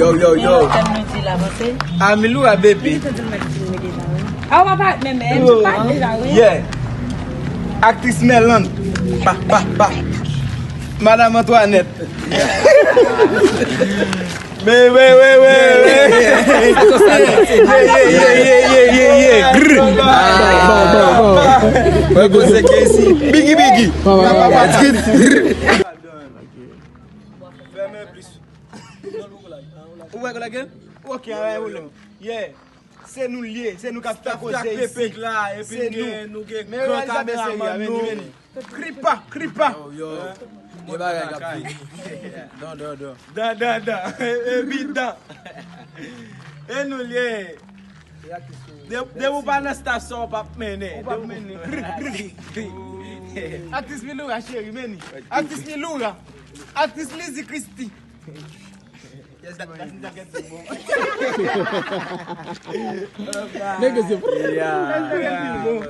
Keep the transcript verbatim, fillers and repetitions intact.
Yo, yo, yo. Kèm nou di la, panse? Amilou a bebe. Aw, papa, men, men, m pa deja, wi. Yeah. Aktris Merlande. Pa, pa, pa. Madam Antoinette. Men, wi, wi, wi, wi. Yeah, yeah, yeah, yeah, yeah, yeah, yeah. Grr. Mwen konn se Casey. Biggie, Biggie. Let's get. Fèmen plis. Ou wè kote gen? Ok, anyen pwoblèm. Yeah. Se nou l ye, se nou k ap fè koze isit. Se nou. Men reyalizatè seri a, men nou, men nou. Kripa, kripa. Yo, yo. Gen bagay k ap vini. Dan, dan, dan. Dan, dan, dan. Evidan. E nou l ye. De, depi w pa nan staff sa, w p ap mennen. Ou p ap mennen. Aktris Miloura, cheri, men li. Aktris Miloura. Aktris Lizzy Christie. Yes, that, that's, that's, that's bon. Nèg yo se. Yeah.